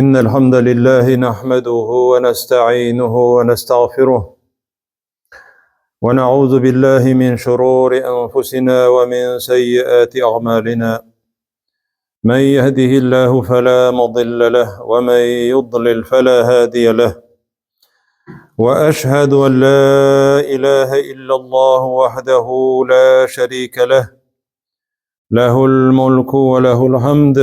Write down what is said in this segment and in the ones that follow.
إن الحمد لله نحمده ونستعينه ونستغفره ونعوذ بالله من شرور أنفسنا ومن سيئات أعمالنا من يهده الله فلا مضل له ومن يضلل فلا هادي له وأشهد أن لا إله إلا الله وحده لا شريك له له الملك وله الحمد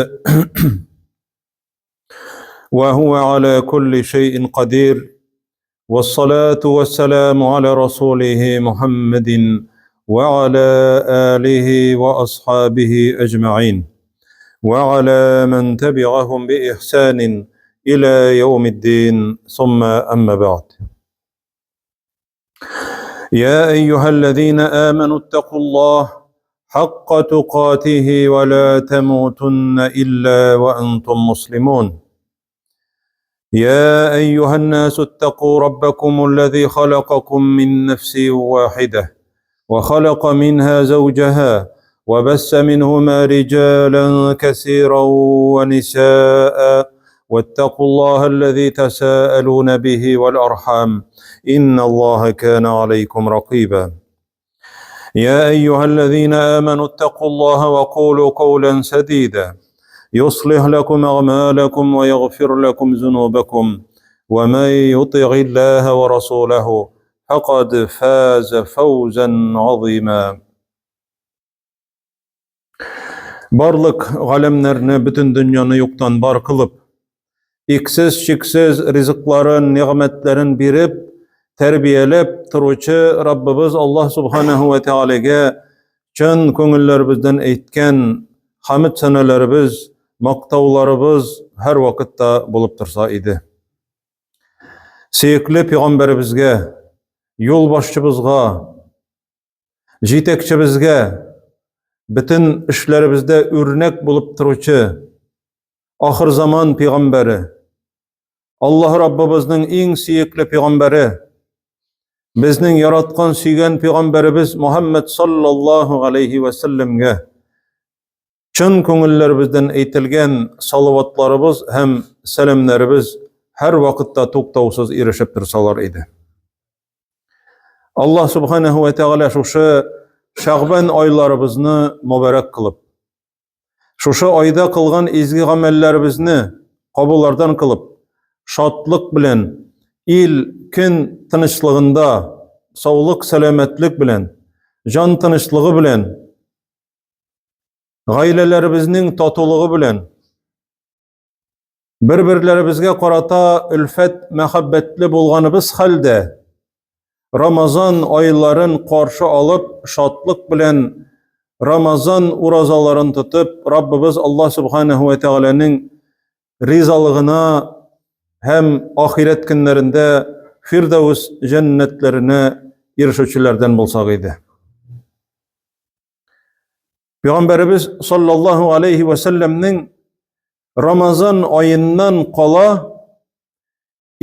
وهو على كل شيء قدير والصلاة والسلام على رسوله محمد وعلى آله وأصحابه أجمعين وعلى من تبعهم بإحسان إلى يوم الدين ثم أما بعد يا أيها الذين آمنوا اتقوا الله حق تقاته ولا تموتن إلا وأنتم مسلمون يا أيها الناس اتقوا ربكم الذي خلقكم من نفس واحدة وخلق منها زوجها وبس منهما رجالا كثيرا ونساء واتقوا الله الذي تساءلون به والأرحام إن الله كان عليكم رقيبا يا أيها الذين آمنوا اتقوا الله وقولوا قولا سديدا يصلح لكم أعمالكم ويغفر لكم ذنوبكم ومن يطع الله ورسوله فقد فاز فوزا عظيما Барлык галәмнәрне, бөтен дөньяны юктан бар кылып, иксез-чиксез ризыкларын, нигъмәтләрен биреп, тәрбияләп торучы Раббыбыз Аллаһ Субханаһу ва Тәгаләгә чын күңелләребездән әйткән хамд сәнәләребез, мактауларыбыз һәр вакытта булып торса иде. Сөекле пәйгамбәребезгә, юлбашчыбызга, җитәкчебезгә, бөтен эшләребездә үрнәк булып торучы ахыр заман пәйгамбәре, Аллаһ Раббыбызның иң сөекле пәйгамбәре, безнең яраткан, сөйгән пәйгамбәребез Мухаммад саллаллаһу алейхи ва сәлләмгә чын күңелләребездән әйтелгән салаватларыбыз һәм сәламнәребез һәр вакытта туктаусыз ирешеп торсалар иде. Аллаһ Субханаһу ва Тәгалә шушы Шәгъбан айларыбызны мөбарәк кылып, шушы айда кылган изге гамәлләребезне кабуллардан кылып, шатлык белән, ил, көн тынычлыгында, саулык, сәламәтлек белән, җан тынычлыгы белән, гаиләләребезнең татулыгы белән, Бер-берләребезгә карата өлфәт, мәхәббәтле булганыбыз хәлдә, Рамазан айларын каршы алып, шатлык белән Рамазан уразаларын тотып, Раббыбыз Аллаһ Субханаһу ва Тәгаләнең ризалыгына һәм ахирәт көннәрендә Фирдәүс җәннәтләренә ирешүчеләрдән булсак иде. Пәйгамбәребез саллаллаһу алейхи ва сәлләмнең Рамазан аеннан кала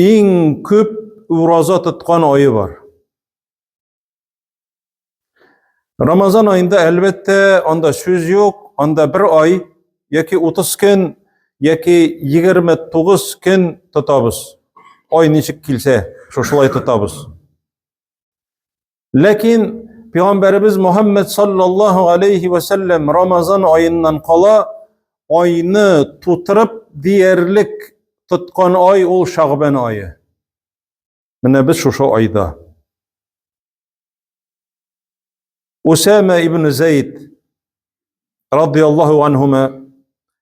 иң күп ураза тоткан ае бар. Рамазан аенда әлбәттә анда сүз юк, анда бер ай яки 30 көн яки 29 көн тотабыз. Ай ничек килсә, шушылай тотабыз. Ләкин Пәйгамбәребез Мухаммад саллаллаһу алейхи ва сәлләм Рамазан аеннан кала айны тутырып диярлек тоткан ай ул Шагбан ае. Менә без шушы айда. Усама ибн Зайд радияллаһу анһума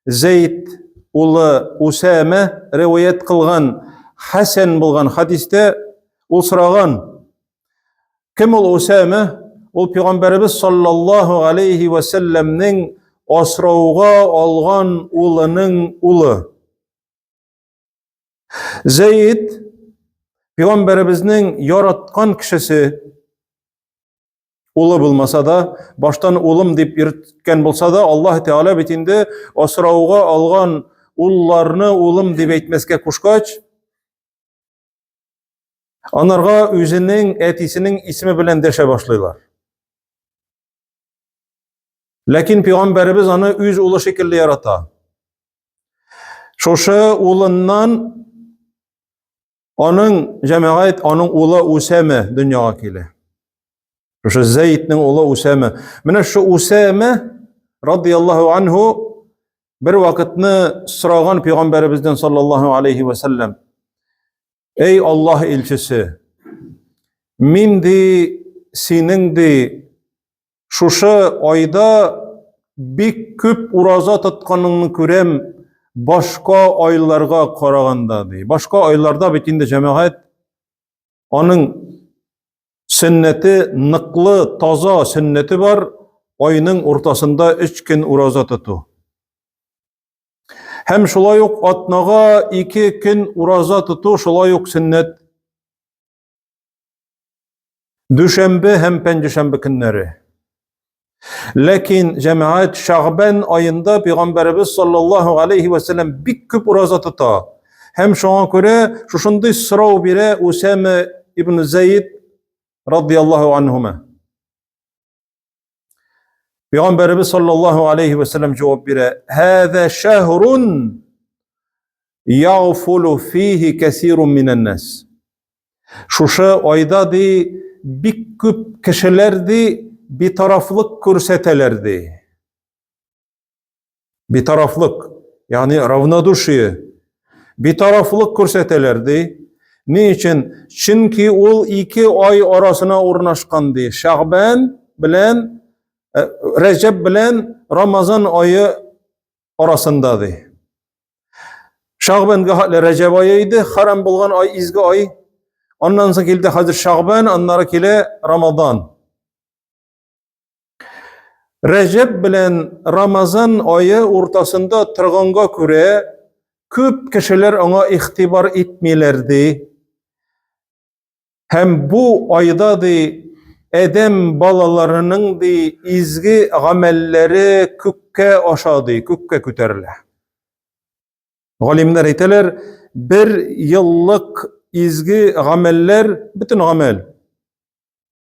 Зәйд улы Усама риваять кылган хәсән булган хадистә ул сораган: Кем ул Усама? Ул пәйгамбәребез саллаллаһу алейхи ва сәлләмнең асрауга алган улының улы. Зәйд пәйгамбәребезнең яраткан кешесе, улы булмаса да, баштан улым дип йөрткән булса да, Аллаһ Тәгалә бит инде асрауга алган улларны улым дип әйтмәскә кушкач, анарга үзенең әтисенең исеме белән дәшә башлыйлар. Ләкин пәйгамбәребез аны үз улы шикелле ярата. Шушы улыннан аның җәмәгать, аның улы Усәмә дөньяга килә. Шушы Зәйднең улы Усәмә. Менә шу Усәмә радияллаһу анһу бер вакытны сораган пәйгамбәребездән саллаллаһу алейхи ва саллям. Эй Аллаһ илчесе, мин ди синең ди Шушы айда бик күп ураза тотканыңны күрәм, башка айларга караганда ди. Башка айларда бит инде җәмәгать аның сөннәте ныклы, таза сөннәте бар, айның уртасында 3 көн ураза тоту. Һәм шулай ук атнага 2 көн ураза тоту шулай ук сөннәт. Дүшәмбе һәм пәнҗешәмбе көннәре. Ләкин җәмәгать Шәгъбән аенда пәйгамбәребез саллаллаһу алейхи ва сәлләм бик күп ураза тота. Һәм шуңа күрә шушындый сорау бирә Усама ибн Зәйд радияллаһу анһума. Пәйгамбәребез саллаллаһу алейхи ва сәлләм җавап бирә: "Һәзә шәһрун ягфулу фихи кәсирун минән нас." Шушы айда ди бик күп кешеләр ди битарафлык күрсәтәләр ди. Битарафлык, ягъни равнодушие. Битарафлык күрсәтәләр ди. Ни өчен? Чөнки ул ике ай арасына урнашкан ди. Шәгъбән белән э, Рәҗәб белән Рамазан ае арасында ди. Шәгъбәнгә хәтле Рәҗәб ае иде, харам булган ай, изге ай. Аннан соң килде хәзер Шәгъбән, аннары килә Рамазан. Рәҗәб белән Рамазан ае уртасында торганга күрә, күп кешеләр аңа игътибар итмиләр ди. Һәм бу айда ди адәм балаларының ди изге гамәлләре күккә аша ди, күккә күтәрелә. Галимнәр әйтәләр, бер еллык изге гамәлләр, бөтен гамәл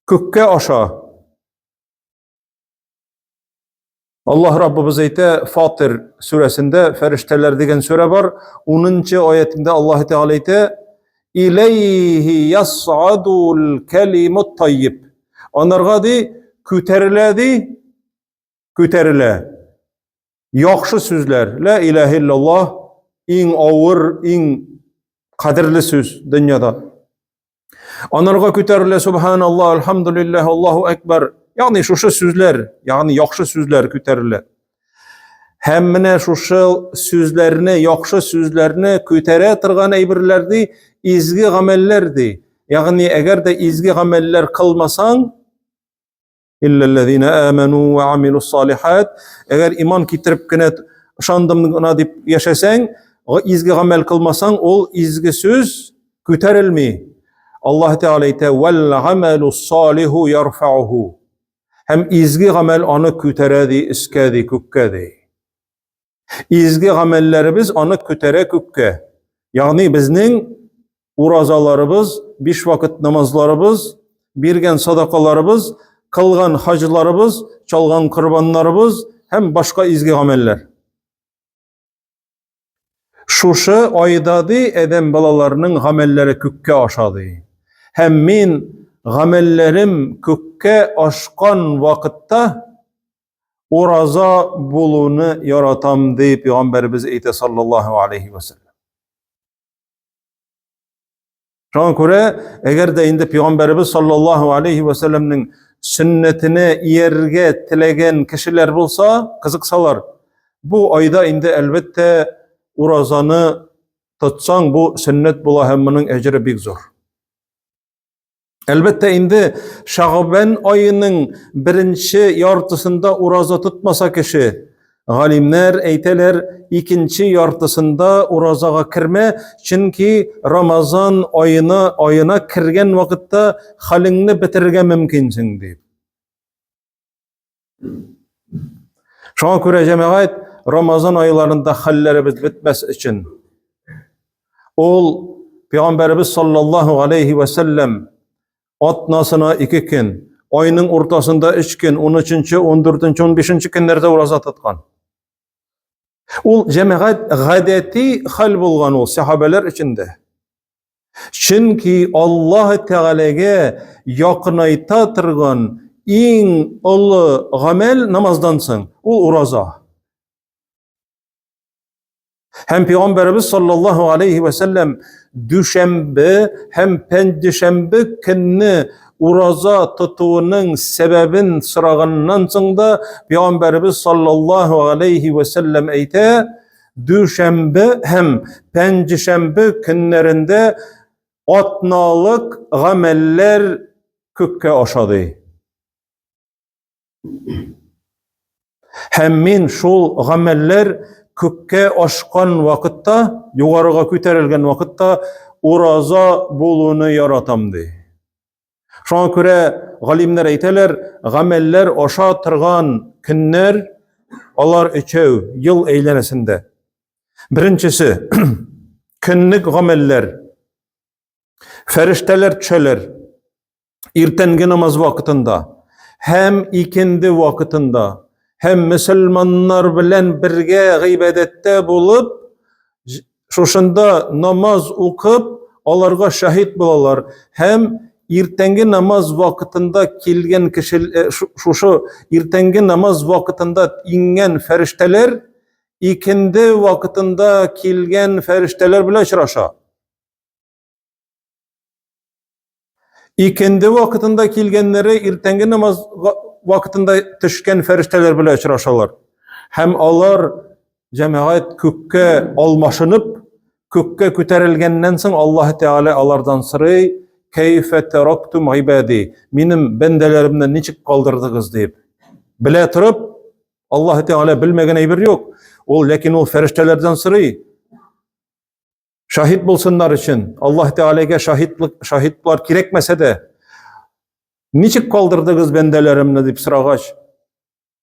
күккә аша. Аллаһ Раббыбыз әйтә, Фатир сүрәсендә, фәрештәләр дигән сүрә бар, 10 аятында Аллаһ Тәгалә әйтә, Иләйһи яс'адул калимут таййиб. Анарга ди, күтәрелә ди, күтәрелә. Яхшы сүзләр, ла илаһ иллаллаһ, иң авыр, иң кадерле сүз дөньяда. Анарга күтәрелә субханаллах, альхамдулиллаһ, Аллаһу акбар. Ягъни шушы сүзләр, ягъни яхшы сүзләр күтәрелә. Һәм менә шушы сүзләрне, яхшы сүзләрне күтәрә торган әйберләр ди, изге гамәлләр ди. Ягъни әгәр дә изге гамәлләр кылмасаң, Илләлләзина аману ва амилус салихат. Әгәр иман китереп кенә ышандым гына дип яшәсәң, изге гамәл кылмасаң, ул изге сүз күтәрелми. Аллаһ Тәгалә әйтә: "Вәл гамәлу салиху ярфауху." Һәм изге гамәл аны күтәрә ди, өскә ди, күккә ди. Изге гамәлләребез аны күтәрә күккә. Ягъни безнең уразаларыбыз, биш вакыт намазларыбыз, биргән садакаларыбыз, кылган хаҗларыбыз, чалган корбаннарыбыз һәм башка изге гамәлләр. Шушы айда ди адәм балаларының гамәлләре күккә аша ди. Һәм мин гамәлләрем күккә ашкан вакытта ураза булуны яратам ди пәйгамбәребез әйтә саллаллаһу алейхи ва саллям. Шуңа күрә, әгәр дә инде пәйгамбәребез саллаллаһу алейхи ва саллямның сөннәтенә иярергә теләгән кешеләр булса, кызыксалар, бу айда инде әлбәттә уразаны тотсаң, бу сөннәт була һәм моның әҗере бик зур. Әлбәттә инде Шагъбан аеның беренче яртысында ураза тотмаса кеше, галимнәр әйтәләр, икенче яртысында уразага кермә, чөнки Рамазан аена аена кергән вакытта хәлеңне бетерергә мөмкинсең дип. Шуңа күрә җәмәгать Рамазан айларында хәлләребез бетмәс өчен ул Пәйгамбәребез саллаллаһу алейхи ва сәлләм атнасына 2 көн, айның уртасында 3 көн, 13-нче, 14-нче, 15-нче көннәрдә ураза тоткан. Ул җәмәгать гадәти хәл булган ул сәхабәләр эчендә. Чөнки Аллаһ Тәгаләгә якынайта торган иң олы гамәл намаздан соң ул ураза. Һәм Пәйгамбәребез саллаллаһу алейхи ва сәлләм дүшәмбе һәм пәнҗешәмбе көнне ураза тотуының сәбәбен сораганнан соң да Пәйгамбәребез саллаллаһу алейхи ва сәлләм әйтә, дүшәмбе һәм пәнҗешәмбе көннәрендә атналык гамәлләр күккә аша ди. Һәм мин шул гамәлләр күккә ашкан вакытта, югарыга күтәрелгән вакытта ураза булуны яратам ди. Шуңа күрә галимнәр әйтәләр, гамәлләр аша торган көннәр алар өчәү ел әйләнәсендә. Беренчесе көнлек гамәлләр. Фәрештәләр төшәләр. Иртәнге намаз вакытында һәм икенде вакытында һәм мөселманнар белән бергә гыйбадәттә булып, шушында намаз укып, аларга шаһит булалар һәм иртәнге намаз вакытында килгән кеше э, шушы иртәнге намаз вакытында иңгән фәрештәләр икенде вакытында килгән фәрештәләр белән очраша. Икенде вакытында килгәннәре иртәнге намаз вакытында төшкән фәрештәләр белән очрашалар. Һәм алар җәмәгать күккә алмашынып, күккә күтәрелгәннән соң Аллаһ Тәгалә алардан сорый: "Кәйфә тарактум гыйбади?" Минем бәндәләремне ничек калдырдыгыз дип. Белә торып, Аллаһ Тәгалә белмәгән әйбер юк. Ул ләкин ул фәрештәләрдән сорый. Шаһит булсыннар өчен Аллаһ Тәгаләгә шаһитлык шаһитлар кирәкмәсә дә, ничек калдырдыгыз бәндәләремне дип сорагач,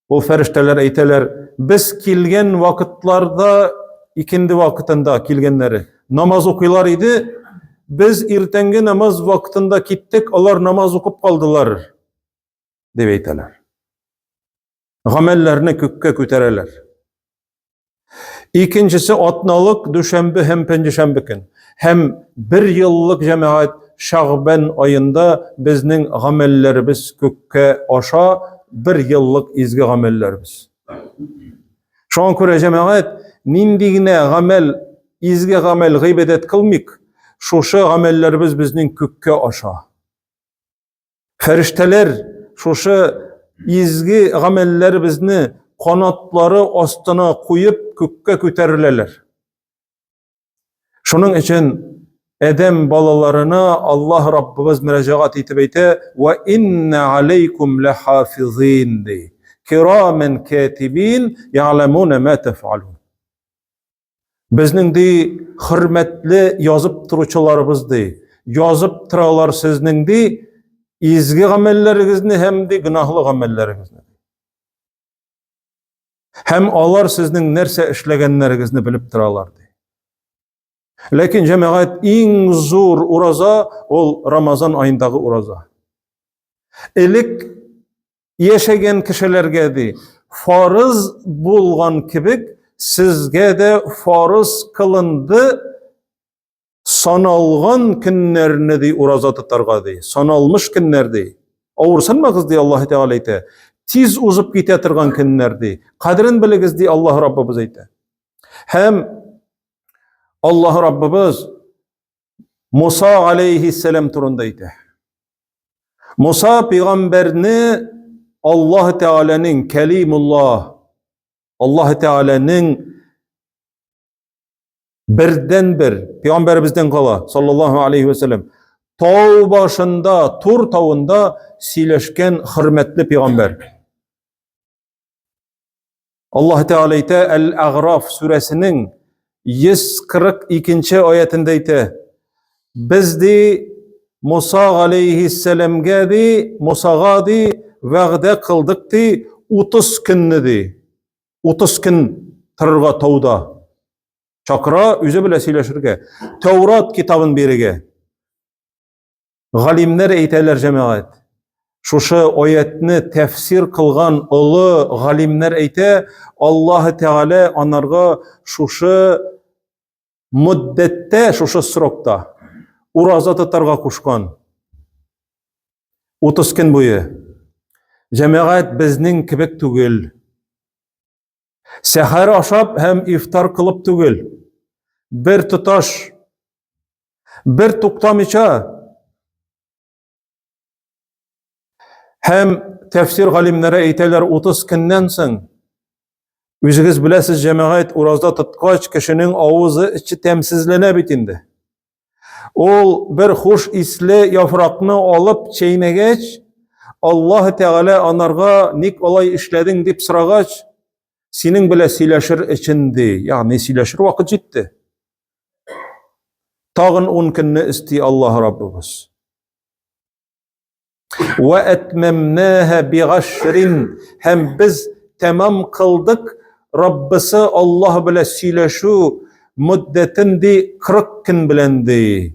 ул фәрештәләр әйтәләр, без килгән вакытларда икенде вакытында килгәннәре намаз укыйлар иде, без иртәнге намаз вакытында киттек, алар намаз укып калдылар, дип әйтәләр. Гамәлләрне күккә күтәрәләр. Икенчесе атналык дүшәмбе һәм пәнҗешәмбе көн. Һәм бер еллык җәмәгать Шагбән аенда безнең гамәлләребез күккә аша, бер еллык изге гамәлләребез. Шуңа күрә җәмәгать нинди генә гамәл, изге гамәл гыйбадәт кылмыйк, шушы гамәлләребез безнең күккә аша. Фәрештәләр шушы изге гамәлләребезне канатлары астына куеп күккә күтәреләләр. Шуның өчен адәм балаларына Аллаһ Раббыбыз мөрәҗәгать итеп әйтә: "Ва инна алейкум лахафизин" ди. Кирамен катибин я'ламуна ма тафалун. Безнең ди хөрмәтле язып торучыларыбыз ди, язып торалар сезнең ди изге гамәлләрегезне һәм ди гөнаһлы гамәлләрегезне. Һәм алар сезнең нәрсә эшләгәннәрегезне белеп торалар ди. Ләкин җәмәгать иң зур ураза ул Рамазан аендагы ураза. Элек яшәгән кешеләргә ди, фарыз булган кебек, сезгә дә фарыз кылынды саналган көннәрне ди ураза тотарга ди. Саналмыш көннәр ди. Авырсынмагыз ди Аллаһ Тәгалә әйтә. Тиз узып китә торган көннәр ди. Кадерен белегез ди Аллаһ Раббыбыз әйтә. Һәм Аллаһ Раббыбыз Муса алейхиссәлам турында әйтә. Муса пәйгамбәрне Аллаһ Тәгаләнең Кәлимуллаһ, Аллаһ Тәгаләнең бердән-бер пәйгамбәребездән кала, саллаллаһу алейхи ва сәлләм, тау башында, Тур тавында сөйләшкән хөрмәтле пәйгамбәр. Аллаһ Тәгалә әйтә, Әл-Аграф сүрәсенең 142 аятендә әйтә. Без ди Муса галәйһиссәламгә ди, Мусага ди вәгъдә кылдык ди 30 көнне ди. 30 көн торырга тауда. Чакыра, үзе белән сөйләшергә. Тәүрат китабын бирергә. Галимнәр әйтәләр җәмәгать. Шушы аятны тәфсир кылган олы галимнәр әйтә, Аллаһы Тәгалә анарга шушы мөддәттә, шушы срокта ураза тотарга кушкан. 30 көн буе. Җәмәгать безнең кебек түгел. Сәхәр ашап һәм ифтар кылып түгел. Бер тоташ, бер туктамыйча Һәм тәфсир галимнәре әйтәләр, 30 көннән соң үзегез беләсез, җәмәгать уразда тоткач, кешенең авызы эче тәмсезләнә бит инде. Ул бер хуш исле яфракны алып чәйнәгәч, Аллаһ Тәгалә анарга ник алай эшләдең дип сорагач, синең белән сөйләшер өчен ди. Ягъни сөйләшер вакыт җитте. Тагын 10 көнне өсти Аллаһ Раббыбыз. Вә әтмәмнәһә бигашрин һәм без тәмам кылдык Раббысы Аллаһ белән сөйләшү мөддәтен ди 40 көн белән ди.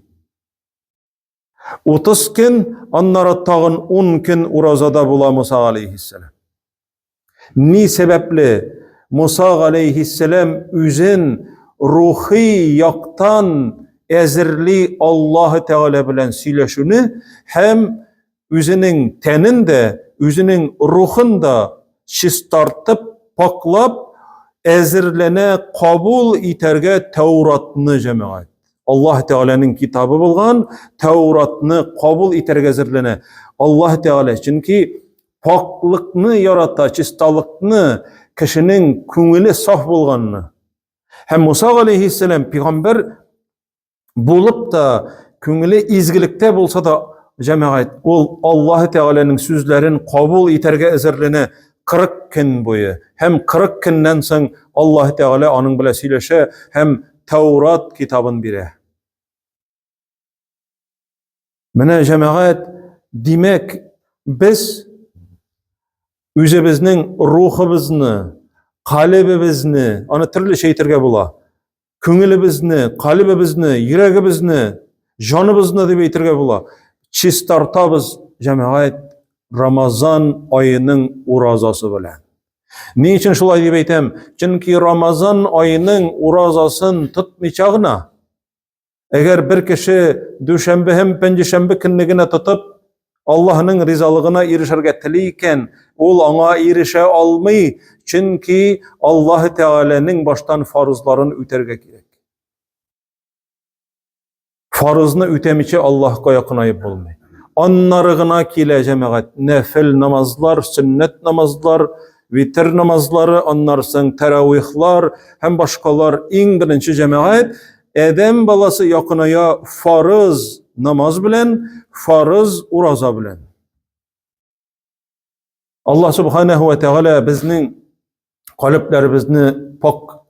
30 көн, аннары тагын 10 көн уразада була Муса алейхиссалам. Ни сәбәпле Муса галәйһиссәлам үзен рухи яктан әзерли Аллаһы Тәгалә белән сөйләшүне һәм үзенең тәнен дә, үзенең рухын да чистартып, паклап, әзерләнә кабул итәргә Тәуратны җәмәгать. Аллаһ Тәгаләнең китабы булган Тәуратны кабул итәргә әзерләнә. Аллаһ Тәгалә, чөнки пакълыкны ярата, чисталыкны, кешенең күңеле саф булганны. Һәм Муса алейхиссәлам пәйгамбәр булып та, күңеле изгелектә булса да, җәмәгать, ул Аллаһ Тәгаләнең сүзләрен кабул итәргә әзерләнә 40 көн буе. Һәм 40 көннән соң Аллаһ Тәгалә аның белән сөйләшә һәм Таурат китабын бирә. Менә җәмәгать, димәк, без үзебезнең рухыбызны, калебебезне, аны төрлечә әйтергә була. Күңелебезне, калебебезне, йөрәгебезне, җаныбызны дип әйтергә була. Чистартабыз, җәмәгать, Рамазан аеның уразасы белән. Ни өчен шулай дип әйтәм? Чөнки Рамазан аеның уразасын тотмыйча гына Әгәр бер кеше дүшәмбе һәм пәнҗешәмбе көнне генә тотып, Аллаһның ризалыгына ирешергә тели икән, ул аңа ирешә алмый, чөнки Аллаһ Тәгаләнең баштан фарызларын үтәргә кирәк. Фарызны үтәмичә Аллаһка якынаеп булмый. Аннары гына килә җәмәгать, нәфел намазлар, сөннәт намазлар, витр намазлары, аннары соң тәравихлар һәм башкалар. Иң беренче җәмәгать адәм баласы якыная фарыз намаз белән, фарыз ураза белән. Аллаһ субханаһу ва тәгалә безнең калебләребезне пак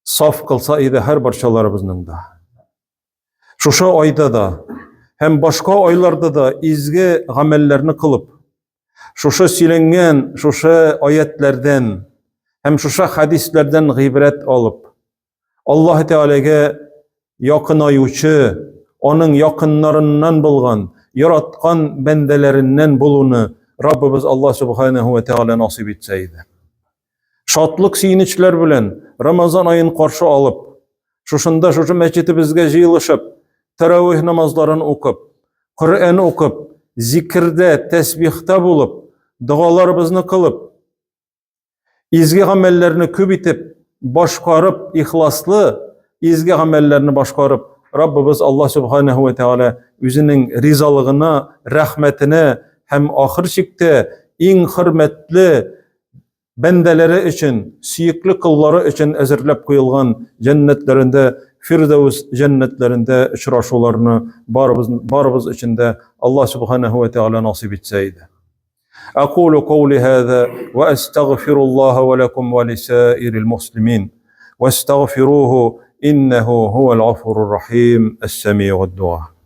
саф кылса иде һәр барчаларыбызның да. Шушы айда да һәм башка айларда да изге гамәлләрне кылып, шушы сөйләнгән шушы аятләрдән һәм шушы хәдисләрдән гыйбрәт алып, Аллаһ Тәгаләгә якынаючы, аның якыннарыннан булган, яраткан бәндәләреннән булуны Раббыбыз Аллаһ Субханаһу ва Тәгалә насыйп итсә иде. Шатлык сөенечләр белән Рамазан аен каршы алып, шушында шушы мәчетебезгә җыелышып, тәравих намазларын укып, Коръән укып, зикердә, тәсбихта булып, догаларыбызны кылып, Изге гамәлләрне күп итеп башкарып, ихласлы изге гамәлләрне башкарып, Раббыбыз Аллаһ Субханаһу ва Тааля үзенең ризалыгына, рәхмәтенә һәм ахыр чиктә иң хөрмәтле бәндәләре өчен, сөекле коллары өчен әзерләп куелган җәннәтләрендә, Фирдәүс җәннәтләрендә очрашуларны барыбыз барыбыз өчен дә Аллаһ Субханаһу ва Тааля насыйп итсә иде. أقول قولي هذا وأستغفر الله ولكم ولسائر المسلمين واستغفروه إنه هو الغفور الرحيم السميع الدعاء.